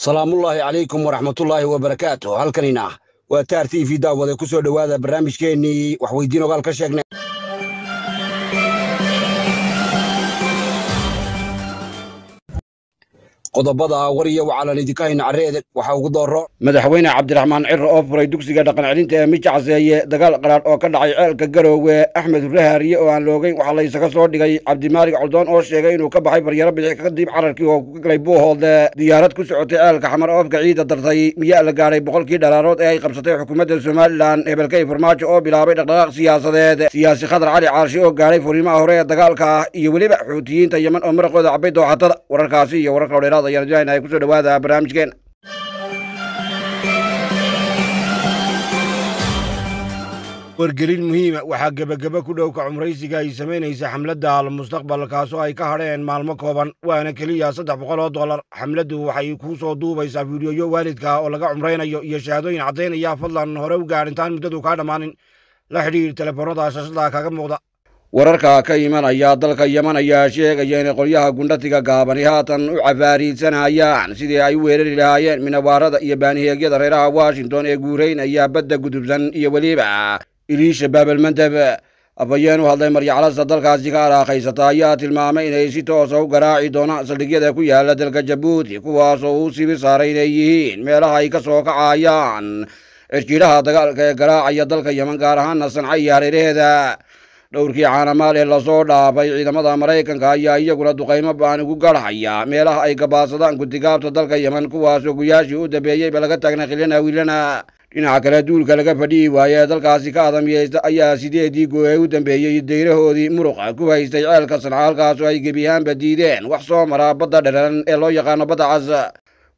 Salaamullaahi calaykum waraxmatullaahi wabarakaatu. Halkanina waa Taar TV, daawade ku soo dhowaada barnaamijkeennii waxweydiin ogaal ka sheegnay. Qodobada war iyo wacaalan idinka hayna carreede waxaa ugu dooro madaxweyne Cabdiraxmaan Ciro oo furay dugsiga dhaqan celinta ee Mijacaseeye, dagaal qaraar oo ka dhacay ceelka Garoowe, Axmed Hurre Haariye oo aan loogeyn waxaa la isaga soo dhigay, Cabdimaalig Coldoon oo sheegay inuu ka baxay baryaro bidix kadib cararkii oo ku galay Buuhoodle, diyaarad ku socotay ceelka Xamar oo afka ciida dartay, miyaa la gaadhay 100kii dhalaarood ee ay qabsatay xukuumadda Somalilan, hebelkay Farmaajo oo bilaabay dhaqdhaqaaq siyaasadeed, siyaasi Khadar Cali Caashi oo gaadhay furiimaha hore ee dagaalka, iyo weliba Xuutiyiinta Yemen oo maraqooda cabay dooxatada. Wararkaasi iyo wararka dheeraad ayaan doonayna kusoo dhawaada barnaamijkeena. Wargelin muhiima: waxaa gebageba ku dhowka cumraysiga ay samaynaysa xamladda Almustaqbal, kaasoo ay ka hadheen maalmo kooban, waana keliya $300. Xamladdu waxay kuu soo duubaysaa fiidiyoyo waalidka oo laga cumraynayo iyo shahaadooyin caddaynaya. Fadlan hore u gaadh intaan muddadu kaa dhammaanin. La xidhiir telefoonada shaashada kaaga muuqda. Wararka ka imanaya dalka Yeman ayaa sheegaya inay qolyaha gundhatiga gaabani haatan u cafaariidsanayaan sidii ay u weerari lahaayeen minawaarada iyo baaniheegyada reeraha Washington ee guuraynaya badda gudubsan iyo weliba iliisha Baabalmandab. Afhayeen u hadlay maryaclasta dalkaasi ka araaqaysata ayaa tilmaamay inay si toosa u garaaci doonaan saldhigyada ku yaala dalka Jabuuti, kuwaasoo uu sibir saaray inay yihiin meelaha ay ka soo kacayaan cirjiidhaha dagaalka ee garaacaya dalka Yeman, gaar ahaana Sanca iyo hareeraheeda. Dhowrkii caanamaal ee lasoo dhaafay, ciidamada Maraykanka ayaa iyaguna duqaymo ba'an ugu garhaya meelaha ay gabaadsadaan guddigaabta dalka Yeman, kuwaasoo guyaashii u dambeeyeyba laga taagna khilana wiilana. Dhinaca kale, duulka laga fadhiyi waaye ee dalkaasi ka adamiyeysta ayaa 8dii goo ee u dambeeyey dayrahoodii muruqa ku haystay ceelka Sanca, halkaasoo ay gebi ahaanba diideen wax soo maraa badda dhereran ee loo yaqaano badda cas.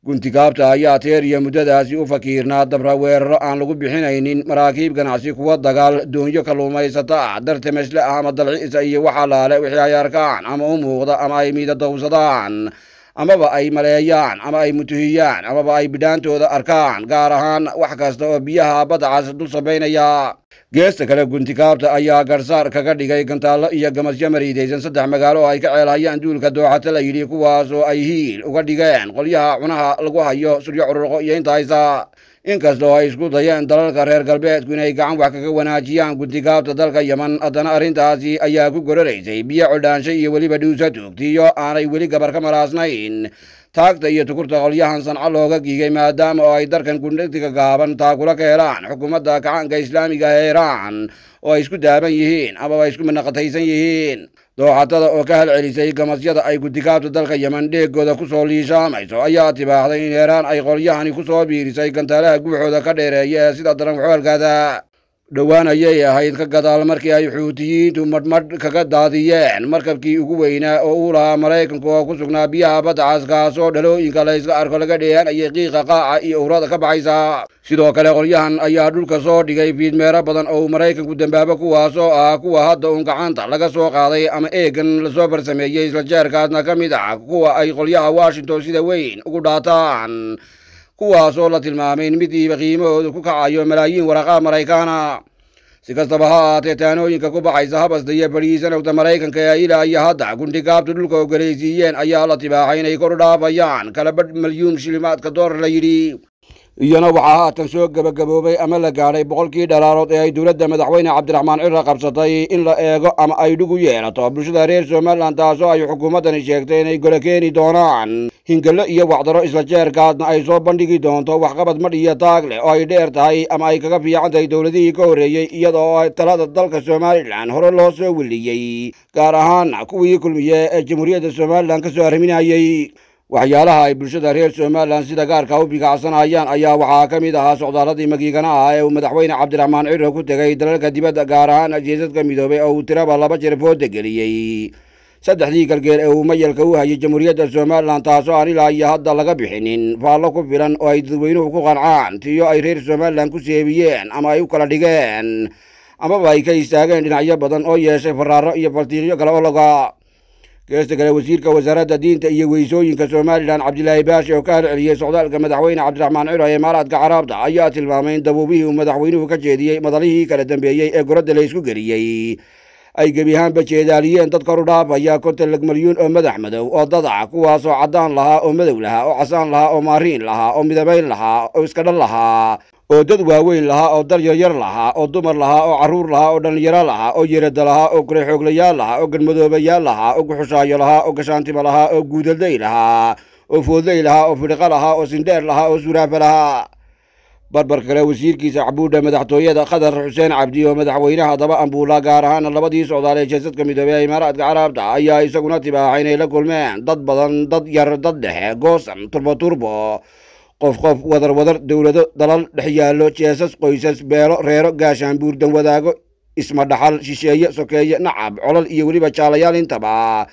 Guntigaabta ayaa teer iyo muddadaasi u fakiirnaa dabra weeraro aan lagu bixinaynin maraakiib ganacsi, kuwa dagaal, doonyo kalluumaysata ah, dartamesle ah ama dalciisa, iyo waxa laale wixii ay arkaan ama u muuqda ama ay miidadowsadaan amaba ay maleeyaan ama ay mutuhiyaan amaba ay bidhaantooda arkaan, gaar ahaan wax kasta oo biyaha badda cas dul sabaynaya. Geesta kale, guntikaabta ayaa garsaar kaga dhigay gantaallo iyo gamasyo mariidaysan 3 magaalo oo ay ka ceelhayaan duulka dooxata la yidhi, kuwaasoo ay hiil uga dhigeen qolyaha cunaha lagu hayo suryo cururuqo iyo inta haysa. Inkastoo ay isku dayeen dalalka reer galbeedku inay gacan wax kaga wanaajiyaan guntikaabta dalka Yeman, haddana arrintaasi ayaa ku goraraysay biyo coldhaansho iyo weliba dhuusa tuugtiyo aanay weli gabar ka maraasnayn taagta iyo tukurta qolyahan Sanco looga giigay, maadaama oo ay darkan gundhigtiga gaaban taakula ka helaan xukuumadda kacaanka islaamiga ee Iiraan oo ay isku daaban yihiin amaba ay isku manaqataysan yihiin. Dooxatada oo ka halcelisay gamasyada ay guddigaabta dalka Yeman dheegooda ku soo liishaamayso ayaa tibaaxday in Iiraan ay qolyahani ku soo biirisay gantaalaha guuxooda ka dheereeya ee sida daran waxoolkaada. Dhowaan ayay ahayd ka gadaal markii ay Xuutiyiintu madhmadh kaga daadiyeen markabkii ugu weynaa oo uu lahaa Maraykanku oo ku sugnaa biyaha badda cas, kaasoo dhalooyinka la yska arko laga dheehanayay qiiqa qaaca iyo urada ka baxaysa. Sidoo kale, qolyahan ayaa dhulka soo dhigay fiidmeero badan oo uu Maraykanku dambaabo, kuwaasoo ah kuwa hadda uun gacanta laga soo qaaday ama eegan lasoo farsameeyey, isla jeerkaasna ka mid ah kuwa ay qolyaha Washington sida weyn ugu dhaataan, kuwaasoo la tilmaamay in midiiba qiimahoodu ku kacayo malaayiin waraqaha Maraykaana. Si kastaba ha ahaatee, taanooyinka ku baxaysa habasta iyo fadhiisanowda Maraykanka ee ilaa iyo hadda gundhigaabtu dhulka ogolaysiiyeen ayaa la tibaaxay inay kor u dhaafayaan kala badh malyuun shilimaadka doolar la yidhi. Iyana waxaa haatan soo gebagaboobay ama la gaadhay 100kii dhalaarood ee ay dowladda madaxweyne Cabdiraxmaan Ciro qabsatay in la eego ama ay dhug u yeelato bulshada reer Somalilan, taasoo ay xukuumaddani sheegtay inay gole keeni doonaan hingallo iyo wacdaro, isla jeerkaasna ay soo bandhigi doonto waxqabad madh iyo taag leh oo ay dheer tahay ama ay kaga fiican tahay dowladihii ka horreeyey, iyadoo talada dalka Somalilan hore loo soo weliyey, gaar ahaan kuwii Kulmiye ee Jamhuuriyadda Somalilan ka soo arriminayey. Waxyaalaha ay bulshada reer Somalilan sida gaarka u bigacsanayaan ayaa waxaa ka mid ahaa socdaaladii magiigana ah ee uu madaxweyne Cabdiraxmaan Ciro ku tegay dalalka dibadda, gaar ahaan ajeesadka midoobay oo uu tiraba 2 jeer fooda geliyey saddexdii galgeel ee uu mayalka u hayay Jamhuuriyadda Somalilan, taasoo aan ilaa iyo hadda laga bixinin faallo ku filan oo ay dadweynuhu ku qancaan, tiyo ay reer Somalilan ku seebiyeen ama ay u kala dhigeen amaba ay ka istaageen dhinacyo badan oo yeeshay faraaro iyo faltiiqyo kale oo laga. Geesta kale, wasiirka wasaaradda diinta iyo weysooyinka Somalilan Cabdilaahi Baashi oo ka halceliyey socdaalka madaxweyne Cabdiraxmaan Ciro ee Imaaraadka Carabta ayaa tilmaamay in dabuubihii uu madaxweynuhu ka jeediyey madalihii kala dambeeyey ee goradda la isku geliyey Ay gebi ahaanba jeedaaliyeen dad kor u dhaafaya 50 malyuun oo madax madow oo dadaca, kuwaasoo caddaan lahaa oo madow lahaa oo casaan lahaa oo maariin lahaa oo midabayn lahaa oo iska dhan lahaa oo dad waaweyn lahaa oo dal yaryar lahaa oo dumar lahaa oo carruur lahaa oo dhallinyaro lahaa oo yerada lahaa oo guray-xooglayaal lahaa oo gadmadoobayaal lahaa oo guxushaayo lahaa oo gashaantima lahaa oo guudalday lahaa oo foodley lahaa oo fidhiqo lahaa oo sindheer lahaa oo suraafa lahaa. Barbar kale, wasiirkiisa cabuudha madaxtooyada Khadar Xuseen Cabdi oo madaxweynaha daba ambuula, gaar ahaana labadii socdaal ee jeesadka midoobey ee Imaaraadka Carabta, ayaa isaguna tibaaxay inay la kulmeen dad badan, dad yar, dad dhexe, goosan, turbo turbo, qof qof, wadar wadar, dowlado, dalal dhex yaallo, jeesas, qoysas, beelo, reero, gaashaan buurdan, wadaago, isma dhaxal, shisheeye, sokeeye, nacab, colol iyo weliba jaalayaal intaba,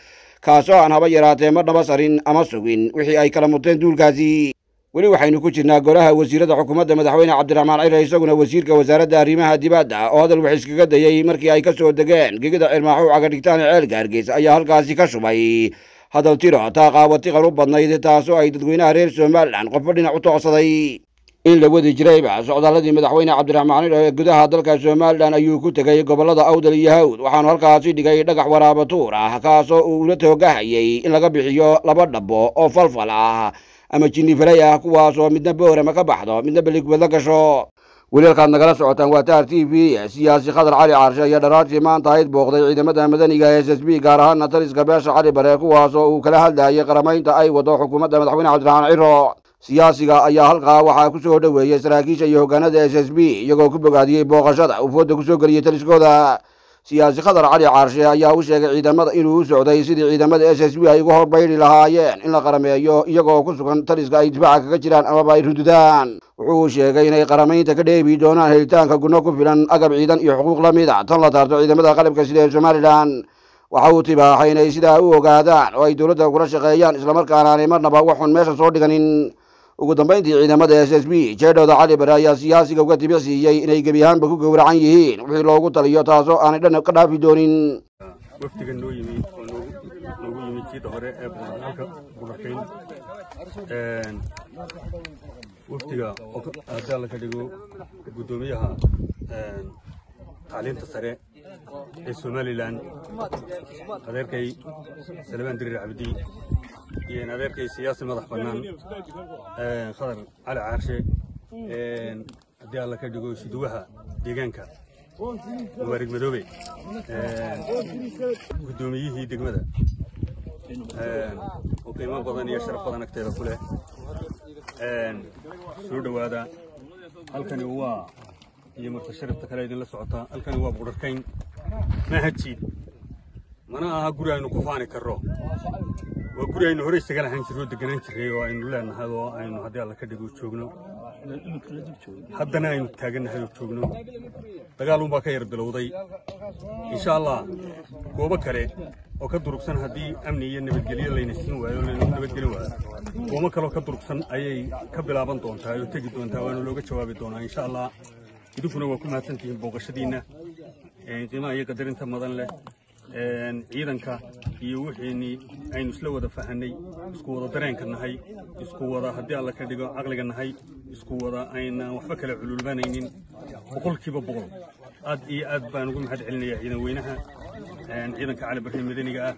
kaasoo aan haba yaraatee marnaba sarin ama sugin wixii ay kala muteen duulkaasi. Weli waxaynu ku jirnaa golaha wasiirada xukuumadda madaxweyne Cabdiraxmaan Cire. Isaguna wasiirka wasaaradda arrimaha dibadda oo hadal wax iskaga dayey markii ay ka soo degeen gegida Cirmaaxow cagadhigtaan ee ceelka Hargeysa ayaa halkaasi ka shubay hadal tiro taa qaawatiqan u badnayd, taasoo ay dadweynaha reer Somalilan qofba dhinac u toocsaday. In la wadi jirayba socdaaladii madaxweyne Cabdiraxmaan Cire ee gudaha dalka Somalilan ayuu ku tegey gobollada Awdal iyo Hawd, waxaanu halkaasi dhigay dhagax waraabatuur ah, kaasoo uu ula toogahayey in laga bixiyo laba dhabo oo falfal ah ama jinnifalay ah, kuwaasoo midna Boorama ka baxdo, midna Beligubadla gasho. Weli halkaad nagala socotaan waa Taar TV. Siyaasi Khadar Cali Caarshe ayaa dharaartii maanta ahayd booqday ciidamada madaniga s s b, gaar ahaana taliska beesha Cali Bare, kuwaasoo uu kala hadlayay qaramaynta ay wado xukuumadda madaxweyne Cabdiraxmaan Ciro. Siyaasiga ayaa halkaa waxaa ku soo dhoweeyey saraakiisha iyo hogaanada s s b, iyagoo ku bogaadiyey booqashada uu fooda kusoo geliyey taliskooda. Siyaasi Khadar Cali Caarshe ayaa u sheegay ciidamada inuu u socday sidii ciidamada s s b ay uga horbayri lahaayeen in la qarameeyo, iyagoo ku sugan taliska ay difaaca kaga jiraan amaba ay rududaan. Wuxuu sheegay inay qaramaynta ka dheebi doonaan helitaanka gunno ku filan, agab ciidan iyo xuquuq la mid a tan la taarto ciidamada qalabka sida ee Somalilan. Waxa uu tibaaxay inay sidaa u ogaadaan oo ay dowladda kula shaqeeyaan, islamarkaana aanay marnaba waxun meesha soo dhiganin. Ugu dambayntii, ciidamada s s b jeedhooda Cali Bare ayaa siyaasiga uga tibicsiiyey inay gebi ahaanba ku gowracan yihiin wixii loogu taliyo, taasoo aanay dhan ka dhaafi doonin. Wafdiga noo yimi oo noogu yimi jiidda hore ee halka Budharkayn, wafdiga oo haddii Alla ka dhigo guddoomiyaha tacliinta sare ee Somalilan adeerkay Salmaan Dirir Cabdi iyo adeerkay siyaasi madax bannaan Khadar Cali Caarshe, haddii Alla ka dhigo suduwaha deegaanka Mubaarig Madoobe, guddoomiyihii degmada oo qiimo badan iyo sharaf badan agteeda ku leh, soo dhowaada. Halkani waa iyo marta sharafta kale idinla socota. Halkani waa Buqdharkayn, maaha jiid, mana aha guri aynu ku faani karro. Waa guri aynu hore isaga lahaan jirro, deganaan jirray oo aynu leenahay oo aynu haddii Alla ka dhigo joogno, haddana aynu taagannahay oo joogno. Dagaal unbaa ka yar bilowday. Insha Allah goobo kale oo ka durugsan, haddii amni iyo nabadgelyo layna siin waayo, laynagu nabadgelin waayo, goobo kaleoo ka durugsan ayay ka bilaaban doontaa oo tegi doontaa, waana looga jawaabi doonaa insha Allah. Idinkuna waa ku mahadsantihiin booqashadiinna qiimaha iyo qadarinta mudan leh. Ciidanka iyo wixiinii aynu isla wada fahanay, isku wada dareenka nahay, isku wada haddii Alla ka dhigo caqliga nahay, isku wada aynaan waxba kala cululbanaynin, 100% aad iyo aad baan ugu mahad celinayaa ciidan weynaha ciidanka Cali Barre madaniga ah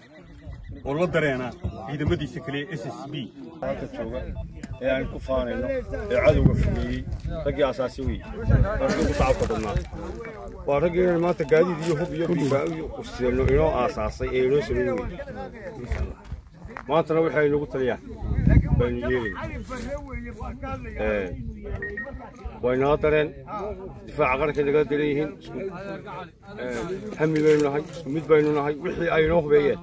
oo la dareena ciidamadiisa kale s s b halka jooga ee aan ku faanayno ee cadowga fugeeyey. Raggii asaasi wey, waa raggii ugu tacabka badnaa, waa raggii inaan maanta gaadiid iyo hub iyo biibaa iyo useelno inoo aasaasay ee inoo sameeyey wey. Maantana waxay inagu taliyaan baynu yeelayna, way nala dareen, difaaca qaranka nagala daran yihiin. Isku hami baynu nahay, isku mid baynu nahay. Wixii ay inoo hubeeyeen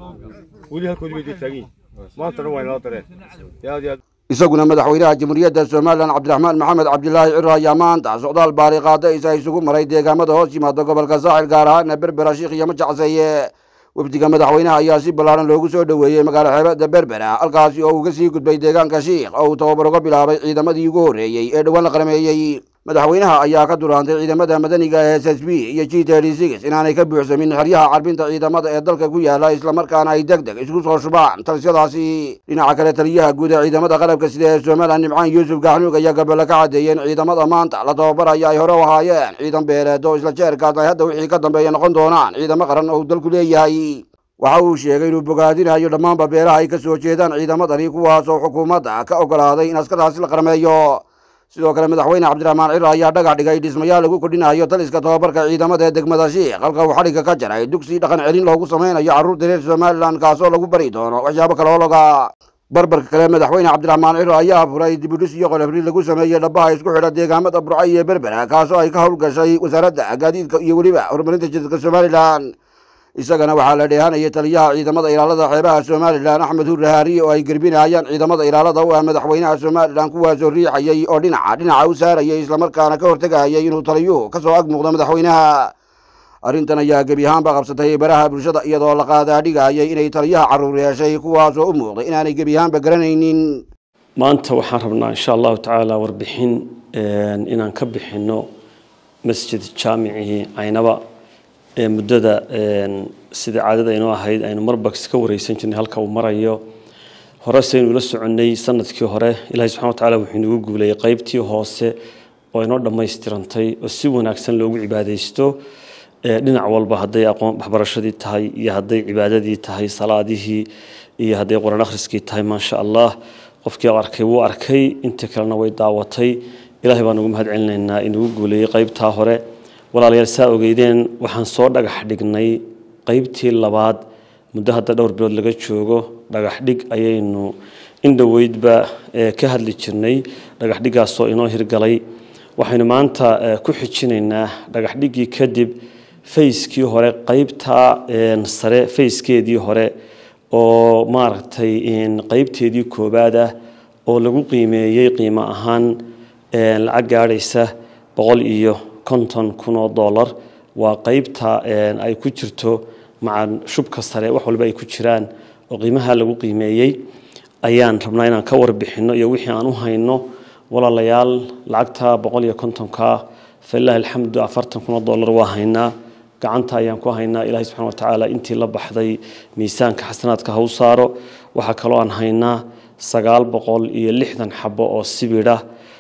weli halkoodii bay dee taagan yihiin, maantana way nala dareen aad iyo aad. Isaguna madaxweynaha jamhuuriyadda Somalilan Cabdiraxmaan Maxamed Cabdilaahi Ciro ayaa maanta socdaal baari qaadaysa isugu maray deegaamada hoos yimaada gobolka Saaxil, gaar ahaana Berbera, Shiikh iyo Majacseeye. Wafdiga madaxweynaha ayaa si ballaaran loogu soo dhoweeyey magaalo xeebada Berbera, halkaasi oo uu ka sii gudbay deegaanka Shiikh oo uu tababar uga bilaabay ciidamadii ugu horreeyey ee dhowaan la qarameeyey. Madaxweynaha ayaa ka duraantay ciidamada madaniga ee SSB iyo G36 inaanay ka buuxsamin xeryaha carbinta ciidamada ee dalka ku yaala, islamarkaana ay deg deg isku soo shubaan talisyadaasi. Dhinaca kale, taliyaha guud ee ciidamada qalabka sida ee Somaliland Nimcaan Yuusuf Gaxnuug ayaa gabalo ka caddeeyay in ciidamada maanta la tababaraya ay hore u ahaayeen ciidan beeleed oo isla jeerkaas ay hadda wixii ka dambeeya noqon doonaan ciidamo qaran oo dalku leeyahay. Waxa uu sheegay inuu bogaadinayo dhammaanba beelaha ay ka soo jeedaan ciidamadani, kuwaasoo xukuumadda ka ogolaaday in askartaasi la qarmeeyo. Sidoo kale, madaxweyne Cabdiraxmaan Ciro ayaa dhagax dhigay dhismayaal lagu kordhinayo taliska tababarka ciidamada ee degmada Shiikh, halka uu xadhigga ka jaray dugsi dhaqan celin loogu sameynayo carruurta reer Somaliland, kaasoo lagu bari doono waxyaabo kale oo loga. Barbarka kale, madaxweyne Cabdiraxmaan Ciro ayaa furay dibudhis iyo qolofri lagu sameeyey dhabaha isku xidha deegaamada Burco iyo Berbera, kaasoo ay ka howlgashay wasaaradda gaadiidka iyo weliba horumarinta jidadka Somaliland. Isagana waxaa la dheehanayay taliyaha ciidamada ilaalada xeebaha Somaliland Axmed Hurre Haariye oo ay gerbinayaan ciidamada ilaalada u ah madaxweynaha Somaliland, kuwaasoo riixayay oo dhinaca dhinaca u saarayay, islamarkaana ka hortegayay inuu taliyuhu kasoo ag muuqdo madaxweynaha. Arrintan ayaa gebi ahaanba qabsatay baraha bulshada, iyadoo la qaadaadhigayay inay taliyaha carruur yeeshay, kuwaasoo u muuqday inaanay gebi ahaanba garanaynin. Maanta waxaan rabnaa insha Allahu tacaala warbixin inaan ka bixinno masjid jaamicii Caynaba ee muddada sida caadada inoo ahayd aynu marba ka wareysan jirnay halka uu marayo. Hore saynu ula soconnay, sanadkii hore Ilaahay subxana wa tacaala wuxuu inagu guuleeyey qaybtii hoose oo inoo dhammaystirantay oo si wanaagsan loogu cibaadaysto dhinac walba, hadday aqoon waxbarashadii tahay iyo hadday cibaadadii tahay, salaadihii iyo hadday Qur-aan akhriskii tahay. Maasha Allah, qofkii arkay wuu arkay, inta kalena way daawatay. Ilaahay baan ugu mahad celinaynaa inagu guuleeyey qaybtaa hore. Walaalayaal, saa ogeydeen waxaan soo dhagax dhignay qaybtii labaad muddo hadda dhowr bilood laga joogo. Dhagax dhig ayaynu in dhoweydba ka hadli jirnay, dhagax dhiggaasoo inoo hirgalay. Waxaynu maanta ku xijinaynaa dhagax dhiggii kadib phase-kii hore, qaybta sare phase-keedii hore oo maaragtay qaybteedii koowaad ah oo lagu qiimeeyey qiimo ahaan lacag gaadhaysa 150,000 oo dollar. Waa qaybta ay ku jirto maca shubka sare, wax walba ay ku jiraan oo qiimaha lagu qiimeeyey ayaan rabnaa inaan ka warbixino iyo wixii aan u hayno. Walaalayaal, lacagta 150-ka, falilaahi alxamdu, 40,000 oo dollar waa haynaa, gacanta ayaan ku haynaa. Ilaahay subxana wa tacaala intii la baxday miisaanka xasanaadka ha u saaro. Waxaa kaloo aan haynaa 960 xabo oo sibidha.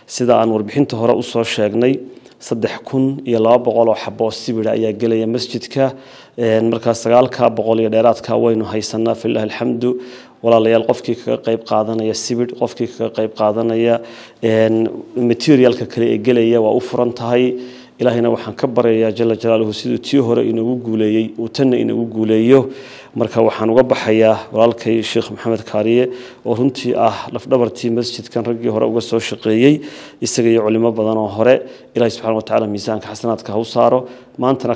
Sida aan warbixinta hore usoo sheegnay, 3200 oo xabo oo sibidha ayaa gelaya masjidka. Markaa 900 iyo dheeraadka waynu haysanaa, falilaahi alxamdu. Walaalayaal, qofkii kaga qayb qaadanaya sibidh, qofkii kaga qayb qaadanaya materialka kale ee gelaya, waa u furan tahay. Ilaahayna waxaan ka baryayaa jala jalaaluhu siduu tii hore inagu guuleeyey uu tanna inagu guuleeyo. Marka waxaan uga baxayaa walaalkay Sheekh Maxamed Kaariye oo runtii ah lafdhabartii masjidkan, raggii hore uga soo shaqeeyey, isaga iyo culimo badan oo hore. Ilahay subxana wa tacala miisaanka xasanaadka ha u saaro maantana.